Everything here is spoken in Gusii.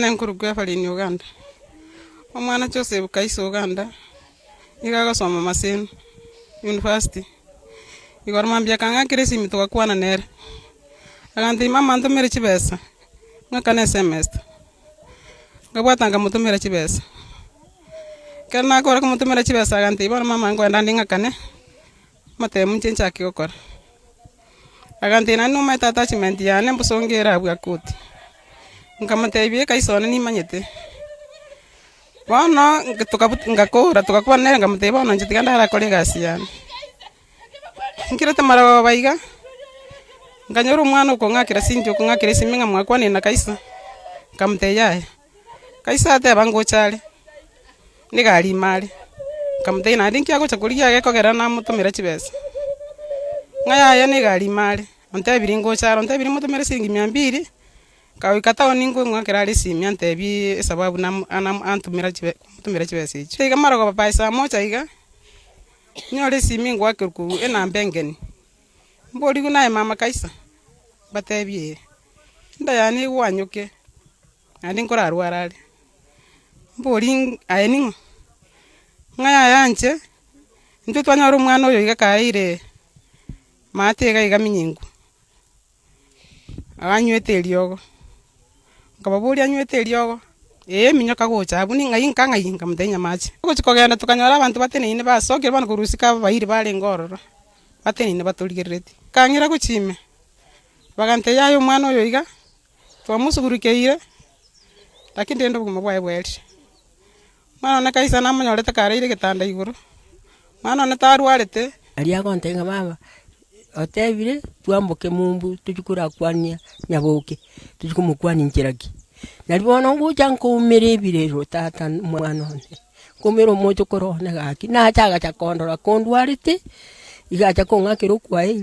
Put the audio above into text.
Inche nkorokwa Evelyn Oganda, omwana Joseph Kaisa Oganda, nigo agosoma Maseno University. Igoro mambia akang'akera esimi togakwana nere, agantebia mama ntomere chibesa, ng'akane esemester. Nkabwata nkamotomera chibesa, ekero nakora komotomera chibesa agantebia bono mama nkoenda ande ng'akane, amatemu inche nchake gokora. Agantebia naende nomanyete attachment yane mbosongo ere abwo akoti. Nkamotebia ekaisa one nimanyete. Bono ngakora togakwana nere nkamotebia bono inche tiga ndarakore egasi yane. Nkirete marogoba iga, nkanyora omwana okong'akera sinche okong'akera esimi ng'a mwakwanire na kaisa, nkamotebia yaya, kaisa ateba ngocha are. Nigo arime are, nkamotebia naende inki agocha korigia gekogera namotomera chibesa, ng'a yaya nigo arime are, ontebirie ngocha are, ontebirie motomere siringi mia mbiri, nkagoika town nkong'akera are esimi antebiee esababu namo anam antomera chibe ntomera chibesa echio. Iga marogoba by saa moja iga, nyore esimi ngoakerwa korwa enamba engeni, mborigwe naye mama kaisa, mbatebie ee, enda yane egwanyoke. Naende nkorarware are, mbori aye ning'o? Ng'a yaya inche, intwe twanyora omwana oyo iga kaeire maate iga iga minyingu, anywete eriogo, nkababoria anywete eriogo, ee eminyoka gocha abwo ning'ai nka ng'ai nkamotebia nyamache. Togochi kogenda tokanyora abanto bateneine basokire bono korwa isiko abairi barenge ororo, bateneine batorigereretie. Nkang'ira gochia ime, bagantebia yaya omwana oyo iga. Twamosugurukeire, lakini rende obogima bwaye bwaerire. Omwana one kaisa namonyorete kareire egetanda igoro, omwana one tarwarete. Aria agontebia ng'a mama, otebire twamboke mumbu tochie korakwania nyaboke, tochie komokwania nchera ki? Nari bono ngocha nkoumera ebirero tata omwana one, nkoumera omochokoro one gaki, nacha agacha kondora kondwarete, iga acha kong'akera okwaeri.